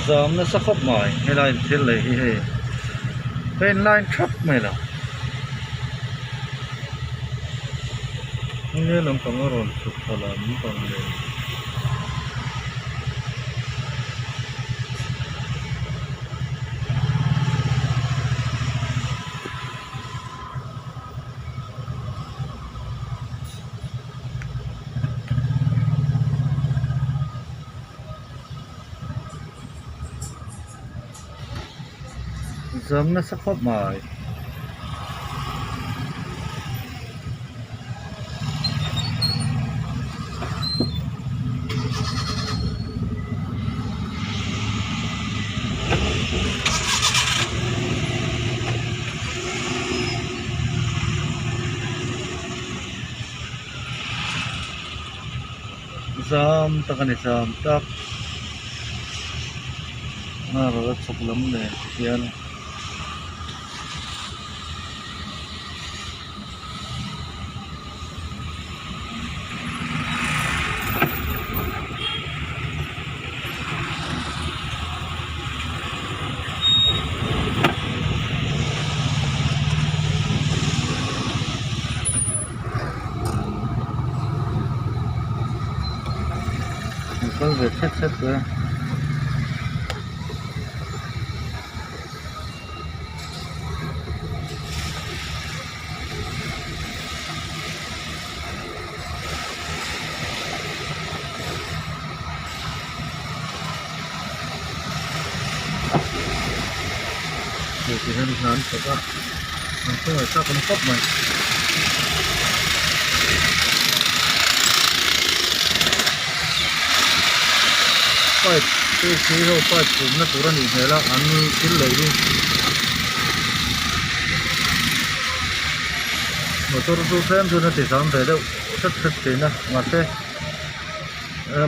Zam nasa khawp mai helai in thil lei hi hei ka in line thap mai lo enge lampang a rawn chhuk thla lampang nen. Zam nasa khawp mai. Zam tak a ni zam tak a rawra chhuk lam nen hian. An kal ve chhet chhet tawh e. Hei ti hian hna an thawk a an khawngaih tak awm khawp mai. Pipe te khi ho pipe pumna tur a nih hmel a an thil lei hi motor chu tlem chuan a ti zam ve deuh hret hret thin a mahse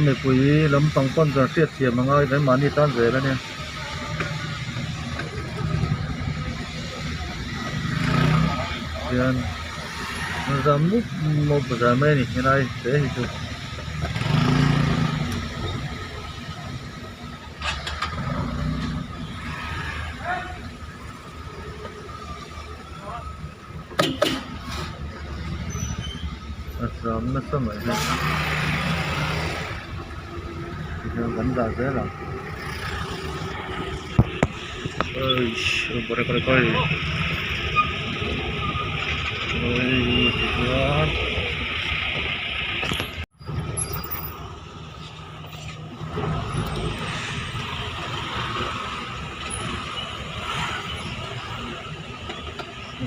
mipui lampang pawn chuan hriat thiam a ngai mai mahni tan zel a nia. Hian zam mup mup zan mai a ni helai te hi chu. A zam nasa mai hi tihian kan dah zel ang tihian.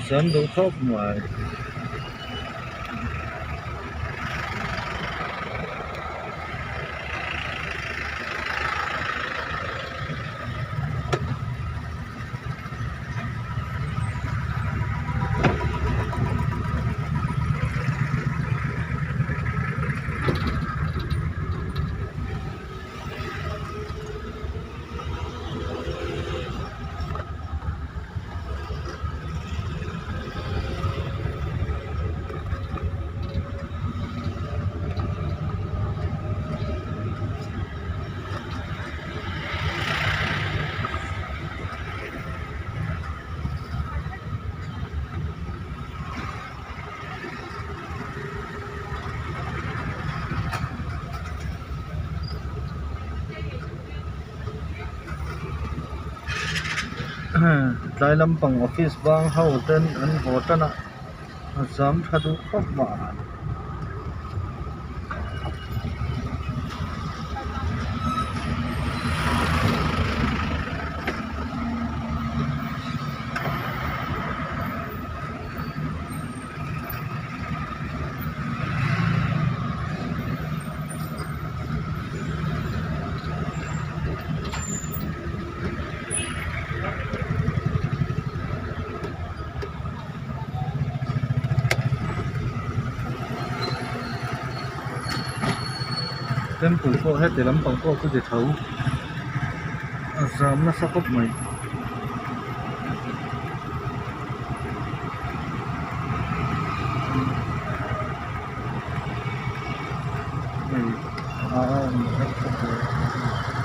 Zam duh khawp mai. Tlai lampang office bang ho ten an haw tan a a zam tha duh khawp mai. Temple pawh heti lampang pawh chu ti tho a zam nasa khawp mai. Hei a awm vek bawk a.